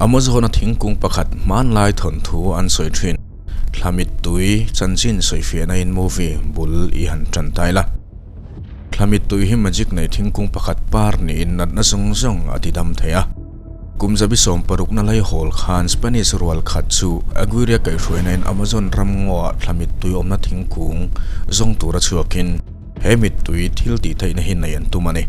Amazon a thingkung pakhat hmanlai thawnthu an sawi thin. Thlamit tui chanchin sawifiahna in movie bul i han tan tai la. Thlamit tui hi magic nei thingkung pakhat par niin natna zawng zawng a ti dam thei a. Kum zabi 60 na lai hawl khan Spanish rual khat chu Aguirre kaihhruaina in Amazon ram ngaw ah thlamit tui awmna thingkung zawng tura chhuakin he mittui thil tih theihna hi nei an tum a ni.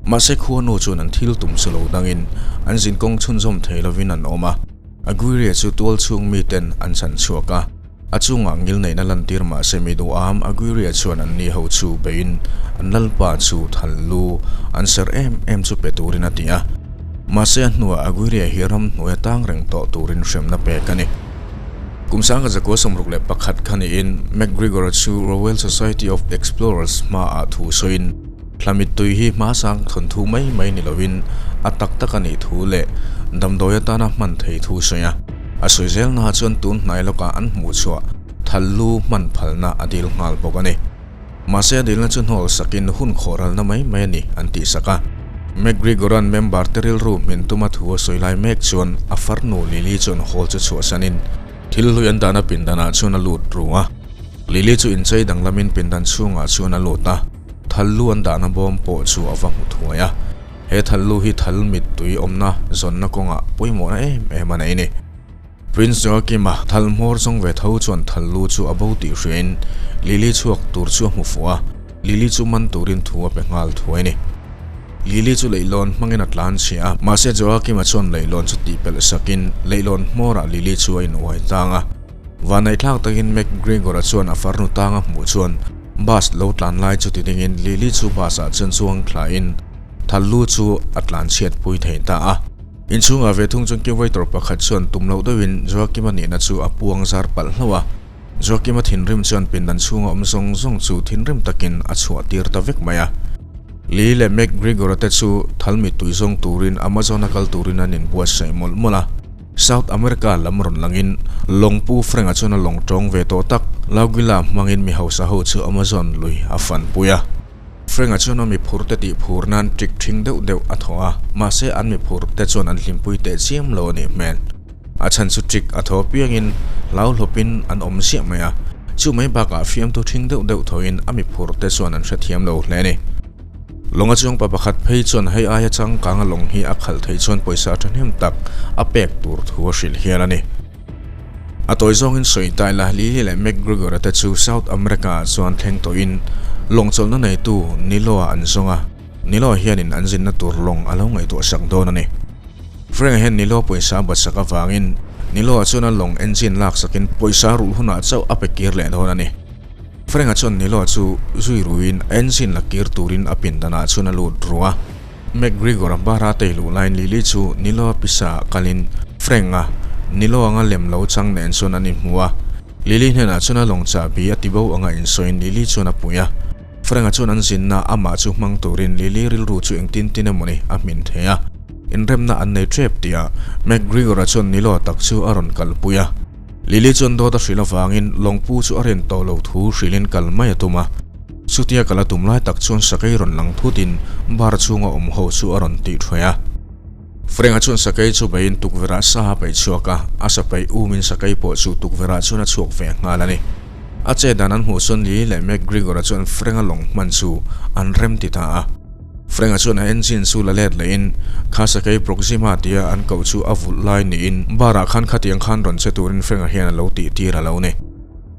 Mahse khuanu chuan an thil tum chu lo dangin an zinkawng chhunzawm thei lovin an awm a, Aguirre chu tual chhung miten an chhan chhuak a, a chungah ngilneihna lantir mahse mi duham Aguirre chuan an ni ho chu beiin an lalpa chu thal lu an serh em em chu pe turin a ti a, mahse a hnuah Aguirre hi ram hnuaia tang reng tawh turin hremna pek a ni. Kum 1961 kha niin MacGregor chu Royal Society of Explorers hmaah thu sawiin, Thla mittui hi hmasang thawnthu mai mai ni lovin a tak tak a nih thu leh damdawi atana hman thei thu sawi a. A sawi zelnaah chuan tun hnai lawkah an hmuh chhuah thal lu hman phalna a dil nghal bawk a ni. Mahse a dilna chu hnawl sakin hun khawhralna mai mai a ni an tih sak a. McGregor-a'n member te rilru hmin tuma thu a sawi lai mek chuan a farnu Lily chuan hall chu chhuahsanin thil hlui an dahna pindanah chuan a lut ru a. Lily chu inchei danglamin pindan chhungah chuan a lut a. Thal lu an dahna bawm pawh chu a va hmu thuai a, he thal lu hi thal mittui awmna zawnna kawngah pawimawhna em em a nei ni. Prince Joachim-a thal hmawr zawng ve tho chuan thal lu chu a bo tih hriain Lily chhuak tur chu a hmu fuh a, Lily chu man turin thu a pe nghal thuai ni. Lily chu leihlawn hmangin a tlan chhia a, mahse Joachim-a chuan leihlawn chu tihpelh sakin leihlawn hmawrah Lily chu a inuai tang a. Vanneihthlak takin McGregor-a chuan a farnu tanga hmuh chuan bus lo tlan lai chu ti dingin Lily chu bus-ah chuan chuang thlain thal lu chu a tlan chhiat pui thei ta a. Inchhungah ve thung chuan curator pakhat chuan tum loh deuhin Joachim-a nihna chu a puang zar palh hlauh a. Joachim-a thinrim chuan pindan chhunga awm zawng zawng chu thinrim takin a chhuah tir ta vek mai a. Lily leh McGregor-a te chu thal mittui zawng turin Amazon-a kal turin an inbuatsaih mawlh mawlh a. South America lam rawn langin lawngpu Frank-a chuan a lawng tawng ve tawh tak Laugila hmangin mi hausa ho chu Amazon lui a fanpui a. Frank-a chuan a mi phur te tih phur nan ṭik ṭhing deuh deuh a thaw a, mahse an mi phur te chuan an hlimpui teh chiam lo a nih hmel. A chhan chu ṭik a thaw piangin hlauhlawpin an awm ziah mai a, chu mai bakah fiamthu ṭhing deuh deuh thawin a mi phur te chuan an hrethiam lo hle a ni. Lawng a chuang pa pakhat phei chuan hei aia changkanga lawng hi a khalh theih chuan pawisa thahnem tak a pek tur thu a hrilh hial a ni. A tawi zawngin sawi tai la, Lily leh McGregor-a te chu South America-ah chuan thleng tawhin lawng chawlhna neitu Nilo-ah an zawng a, Nilo hianin an zinna tur lawng a lo ngaihtuah sak dawn a ni. Frank-a hian Nilo pawisa a bat sak avangin Nilo-ah chuan a lawng engine laksakin pawisa rulh hunah chauh a pe kir leh dawn a ni. Frank-a chuan Nilo chu zui ruiin a engine la kir turin a pindanah chuan a lut ru a. McGregor-a bara tei luh laiin Lily chu Nilo-a pisa ah kalin Frank-a Nilo anga lem lo chang nen chuan an inhmu a. Lily hnenah chuan a lawng chahbi a tibo anga insawiin Lily chuan a pui a. Frank-a chuan an zinna amah chu hmang turin Lily rilru chu engtin tin emawni a hmin thei a. Inremna an nei tep tihah McGregor-a chuan Nilo tak chu a rawn kalpui a. Lily chuan dawt a hrilh avangin lawngpu chu a rin tawh lo thu hrilhin kal mai a tum a. Chutia kal a tum lai tak chuan sakei rawn lang thutin bar chhunga awm ho chu a rawn tih thuai a. Frank-a chuan sakei chu beiin tukverhah sa a peih chhuak a, a sa peih umin sakei pawh chu tukverhah chuan a chhuak ve nghal a ni. A che dan an hmuh chuan Lily leh McGregor-a chuan Frank-a lawng hman chu an rem ti ta a. Frank-a chuan a engine chu la let lehin kha sakei Proxima tia an koh chu a vulh lai niin bar-ah khan khatiang khan rawn che turin Frank-a hian a lo tih tir a lo ni.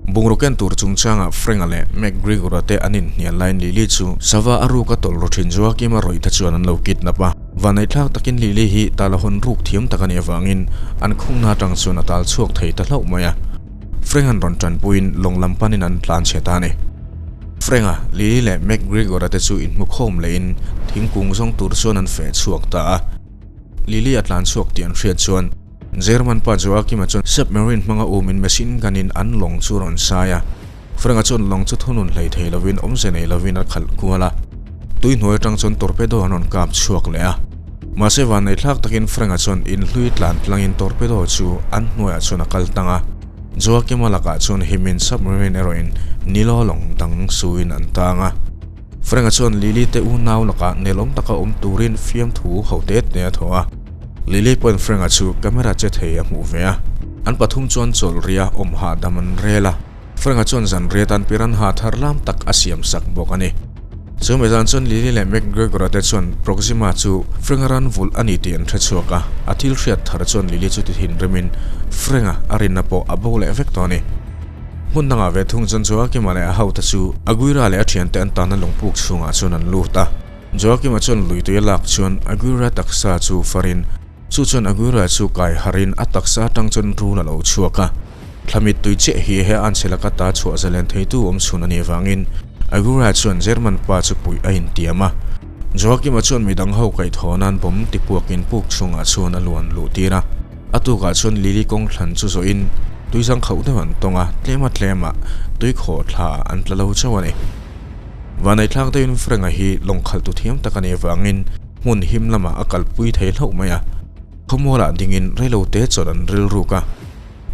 Bungraw ken tur chungchangah Frank-a leh McGregor-a te an inhnial laiin Lily chu sava a ruk a tawlh ru thin Joakim-a rawih te chuan an lo kidnap a. Vanneihthlak takin Lily hi tal a hawn ruk thiam tak a nih avangin an khungna atang chuan a tal chhuak thei ta hlauh mai a. Frank-a'n rawn tanpuiin lawng lam panin an tlan chhe ta a ni. Frank-a, Lily leh McGregor-a te chu inhmu khawm lehin thingkung zawng tur chuan an feh chhuak ta a. Lily a tlan chhuak tih an hriat chuan German pa Joachim-a chuan submarine hmanga umin machine gun-in an lawng chu rawn sai a. Frank-a chuan lawng chu thunun hlei thei lovin awmze nei lovin a khalh kual a. Tui hnuai atang chuan torpedo an rawn kap chhuak leh a. Mahse vanneihthlak takin Frank-a chuan inhlui tlan tlangin torpedo chu an hnuaiah chuan a kal tang a. Joachim-a lakah chuan himin submarine erawhin Nilo lawng dang suin an tang a. Frank-a chuan Lily te unau lakah nelawm taka awm turin fiamthu ho te te a thaw a. Lily pawhin Frank-a chu camera che thei a hmuh ve a. An pathum chuan chawlh ria awm hahdam an rel a. Frank-a chuan zan riat an piranha thar lam tak a siam sak bawk a ni. Chu mi zan chuan Lily leh McGregor-a te chuan Proxima chu Frank-a ran vulh a ni tih an hre chhuak a, a thil hriat thar chuan Lily chu ti thinrimin Frank-a a rinna pawh a bo leh vek tawh a ni. Hmun dangah ve thung chuan Joakima leh a hote chu Aguirre leh a thiante an tanna lungpuk chhungah chuan an lut a. Joakima chuan lui tui a lak chuan Aguirre taksa chu farin chu chuan Aguirre chu kai harin a taksa atang chuan rul a lo chhuak a. Thla mittui chiah hi he an chhe laka ta chhuah zalen theitu awm chhun a nih vangin Aguirre chuan German pa chu puih a intiam a. Joakima chuan midang ho kaihthawh nan bawm tipuakin puk chhungah chuan a luan luh tir a. A tukah chuan Lily kawng thlan chu zawhin tuizang khauh deuh an tawng a, tlema tlema tui khawh thla an tla lo chauh a ni. Vaneihthlak deuhin Frank-a hi lawng khalh tu thiam tak a nih avangin hmun him lamah a kalpui thei hlauh mai a. Khawmualah dingin reilote chawlh an rilruk a.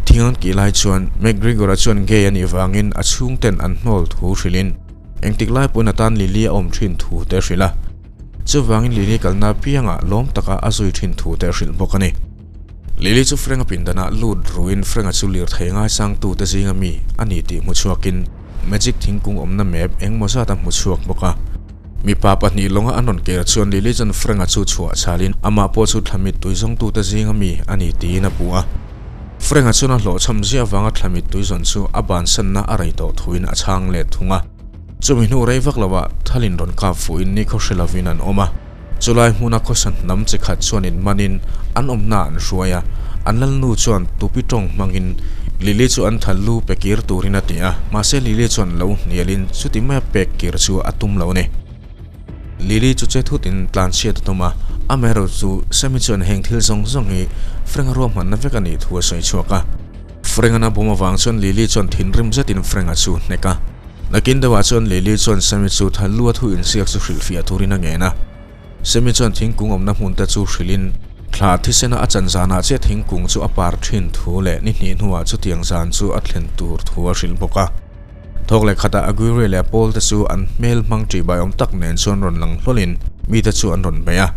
Thing an kih lai chuan McGregor-a chuan gay a nih vangin a chhungten an hnawl thu hrilhin engtik lai pawhin a tan Lily a awm thin thu te a hrilh a. Chuvangin Lily kalna apiangah lawm taka a zui thin thu te a hrilh bawk a ni. Lily chu Frank-a pindanah lut ruin Frank-a chu lirthei ngaisangtute zinga mi a ni tih hmu chhuakin Magic thingkung awmna map engmaw zat a hmu chhuak bawk a. Mipa pahnih lawnga an rawn kir chuan Lily chuan Frank-a chu chhuah chhalin amah pawh chu thlamit tui zawngtute zinga mi a ni tiin a puh a. Frank-a chuan a hlawhchham ziah avanga thlamit tui zawn chu a bansanna a rei tawh thuin a chhang let thung a. Chumi hnu rei vak lovah thalin rawn kap fuhin nikhaw hre lovin an awm a. Chulai hmuna khawsa hnam chi khat chuan inmanin an awmna an hruai a, an lalnu chuan tupi tawng hmangin Lily chu an thal lu pe kir turin a ti a, mahse Lily chuan lo hnialin chuti maia pek kir chu a tum lo a ni. Lily chu che thutin tlanchhiat a tum a, amaherawh chu Sammy chuan heng thil zawng zawng hi Frank-a ruahmanna vek a nih thu a sawi chhuak a. Frank-a na bawm avang chuan Lily chuan thinrim zetin Frank-a chu hnek a. Nakin deuhah chuan Lily chuan Sammy chu thal lu a thu insiak chu hrilhfiah turin a ngen a. Sammy chuan thingkung awmna hmun te chu hrilhin thla thisena a chan zanah chiah thingkung chu a par thin thu leh ni hnih hnuah chutiang zan chu a thlen tur thu a hrilh bawk a. Thawk leh khatah Aguirre leh a pawl te chu an hmel hmang ṭihbai awm tak nen chuan rawn lang hlawlin mite chu an rawn bei a.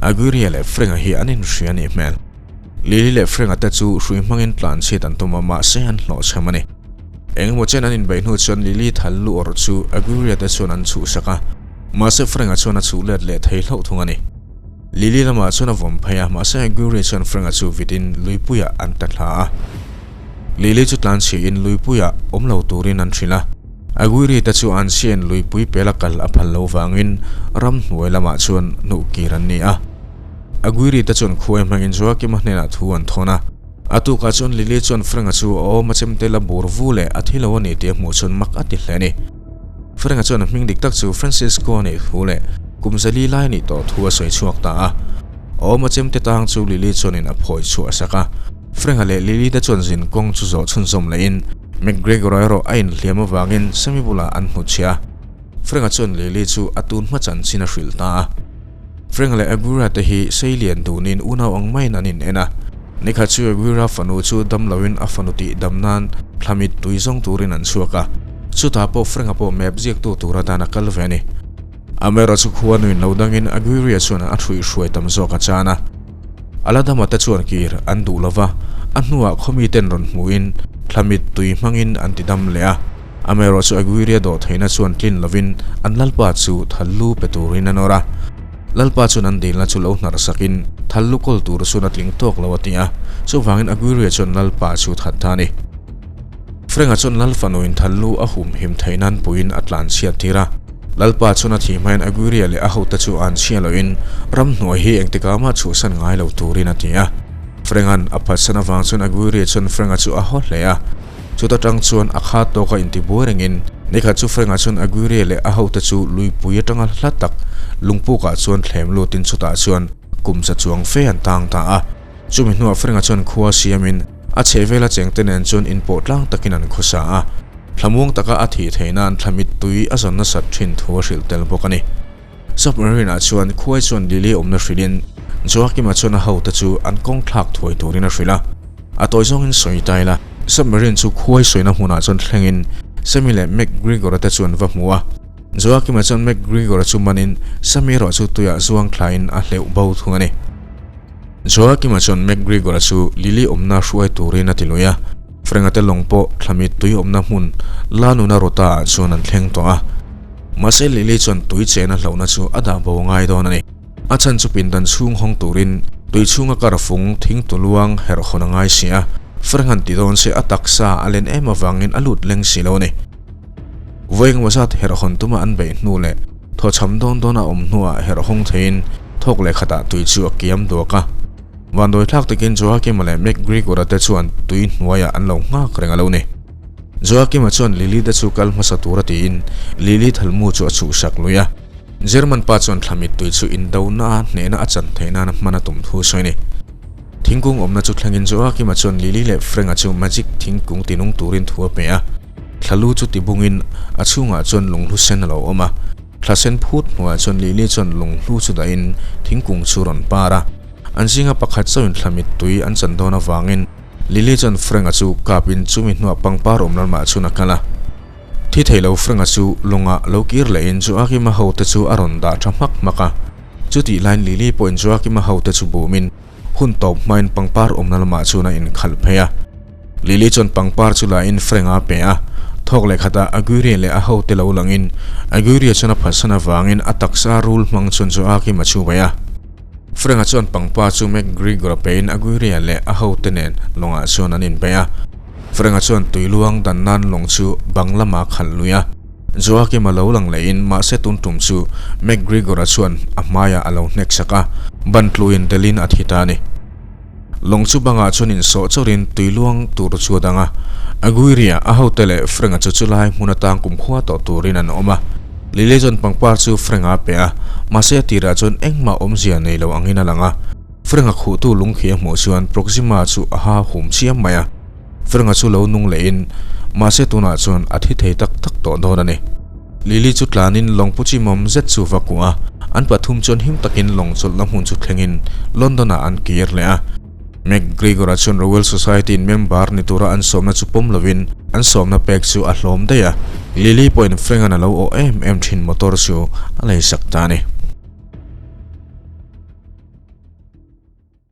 Aguirre leh Frank-a hi an inhria a nih hmel. Lily leh Frank-a te chu hrui hmangin tlan chhiat an tum a, mahse an hlawhchhem a ni. Engemaw chen an inbeih hnu chuan Lily thal lu awrh chu Aguirre te chuan an chhuhsak a, mahse Frank-a chuan a chhuh let leh thei hlauh thung a ni. Lily lamah chuan a vawm phei a, mahse Aguirre chuan Frank-a chu vitin luipuiah an ta thla a. Lily chu tlan chhiin luipuiah awm lo turin an hrilh a. Aguirre te chu an chhiain luipui pela kal a phal lo vangin ramhnuai lamah chuan hnuh kir an ni a. Aguirre te chuan khuai hmangin Joaquim-a hnenah thu an thawn a. A tukah chuan Lily chuan Frank-a chu a awm a chemte la bur vu leh a thi lo a ni tih a hmuh chuan mak a ti hle a ni. Frank-a chuan a hming dik tak chu Francisco a nih thu leh kum zali lai a nih tawh thu a sawi chhuak ta a. A awm a chemte tang chu Lily chuanin a phawi chhuah sak a. Frank-a leh Lily te chuan zin kawng chu zawh chhunzawm lehin McGregor-a erawh a inhliam avangin Sammy bulah an hnutchhiah a. Frank-a chuan Lily chu a tun hma chanchin a hrilh ta a. Frank leh Aguirre te hi sei lian dunin unau ang maiin an in en a. Nikhat chu Aguirre fanu chu dam loin a fanu tih dam nan thlamit tui zawng turin an chhuak a. Chutah pawh Frank-a pawh map ziaktu tura dan a kal ve a ni. Amera chu khua nuin lo dangin Aguirre chuan a hruihhruai tam zawk a chan a. A la dama te chuan kir an duh lova, a hnuah khawmi ten rawn hmuhin thlamit tui hmangin an ti dam leh a. Amaherawh chu Aguirre dawh theihna chuan tlin lovin an lalpa chu thal lu pe turin a nawr a. Lalpa chuan an dilna chu lo hnar sakin thal lu kawl tur chuan a tling tawk lo a ti a, chuvangin Aguirre chuan lalpa chu that ta a ni. Frank-a chuan lal fanuin thal lu a humhim theih nan puiin a tlan chhiat tir a. Lalpa chuan a thih hmain Aguirre leh a hote chu an chhia loin ramhnuai hi engtikah mah chhuahsan ngai lo turin a ti a. Frank-a'n a phatsan avang chuan Aguirre chuan Frank-a chu a haw hle a. Chuta tang chuan a kha tawka intibuai rengin nikhat chu Frank-a chuan Aguirre leh a hote chu luipui atanga hla tak lungpukah chuan thlem lutin chutah chuan kum za chuang fe an tang ta a. Chumi hnuah Frank-a chuan khua siamin a chhehvela chengte nen chuan inpawh tlang takin an khawsa a, thlamuang taka a thih theih nan thlamit tui a zawn nasat thin thu a hrilh tel bawk a ni. Submarine-ah chuan khuai chuan Lily awmna hrilhin Joakim-a chuan a hote chu an kawng thlak thuai turin a hrilh a. A tawi zawngin sawi ta ila, submarine chu khuai sawina hmunah chuan thlengin Sammy leh McGregor-a te chuan va hmu a. Joakim-a chuan McGregor-a chu manin Sammy erawh chu tuiah zuang thlain a hleuh bo thung a ni. Joakima chuan McGregor-a chu Lily awmna hruai turin a ti lui a, Frank-a te lawng pawh thlami tui awmna hmun la nuna rawta ah chuan an thleng tawh a. Mahse Lily chuan tui chena hlauhna chu a dah bo ngai dawn a ni. A chhan chu pindan chhung hawng turin tui chhunga kar fung thing tu luang herh hawn a ngai si a, Frank-a'n ti dawn se a taksa a len em avangin a lut leng si lo a ni. Vawi engemaw zat herh hawn tuma an beih hnu leh thawchham dawn dawn a awm hnuah herh hawng theiin thawk leh khatah tui chu a kiam duak a. Vandawi thlak takin Joakima leh McGregor-a te chuan tui hnuaiah an lo nghak reng a lo ni. Joakima chuan Lily te chu kal hmasa tura tiin Lily thalmu chu a chhuhsak lui a. German pa chuan thla mittui chu indona a hnehna a chan theih nana hman a tum thu sawi a ni. Thingkung awmna chu thlengin Joakima chuan Lily leh Frank-a chu magic thingkung tinung turin thu a pe a. Thla lu chu tibungin a chhungah chuan lunghlu sen a lo awm a. Thla sen phut hnuah chuan Lily chuan lunghlu chu dahin thingkung chu rawn par a. An zinga pakhat chauhin thla mittui an chan dawn avangin Lily chuan Frank-a chu kapin chumi hnuah pangpar awm lamah chuan a kal a. Thi thei lo Frank-a chu lawngah lo kir lehin Joakima hote chu a rawn dah tha hmak hmak a. Chutih laiin Lily pawhin Joakima hote chu bumin hun tawp hmain pangpar awmna lamah chuan a inkhalh phei a. Lily chuan pangpar chu lahin Frank-a a pe a, thawk leh khatah Aguirre leh a hote lo langin Aguirre chuan a phatsan avangin a taksa rul hmang chuan Joakima chu bei a. Frank-a chuan pangpar chu McGregor-a pein Aguirre leh a hote nen lawngah chuan an inbei a. Frank-a chuan tui luang dan nan lawng chu bang lamah a khalh lui a. Joakima lo lang lehin mahse tun tum chu McGregor-a chuan a hmaiah a lo hnek sak a, ban tluin telin a thi ta a ni. Lawng chu bangah chuan insawh chawrin tui luang tur chu a dang a. Aguirre-a a hote leh Frank-a chu chulai hmun atang kumkhua tawh turin an awm a. Lily chuan pangpar chu Frank-a a pe a, mahse a tirah chuan engmah awmzia nei lo angin a lang a. Frank-a khuhtu lungkhih a hmuh chuan Proxima chu a ha hum chiam mai a. Frank-a chu lo nung lehin, mahse tunah chuan a thi thei tak tak tawh dawn a ni. Lily chu tlanin lawng pu chimawm zet chu va kuah a, an pathum chuan him takin lawng chawlhna hmun chu thlengin London-ah an kir leh a. McGregor-a chuan Royal Society-in member ni tura an sawmna chu pawm lovin an sawmna pek chu a hlawm daih a, Lily pawhin Frank-a'n a lo awh em em thin motor chu a leisak ta a ni.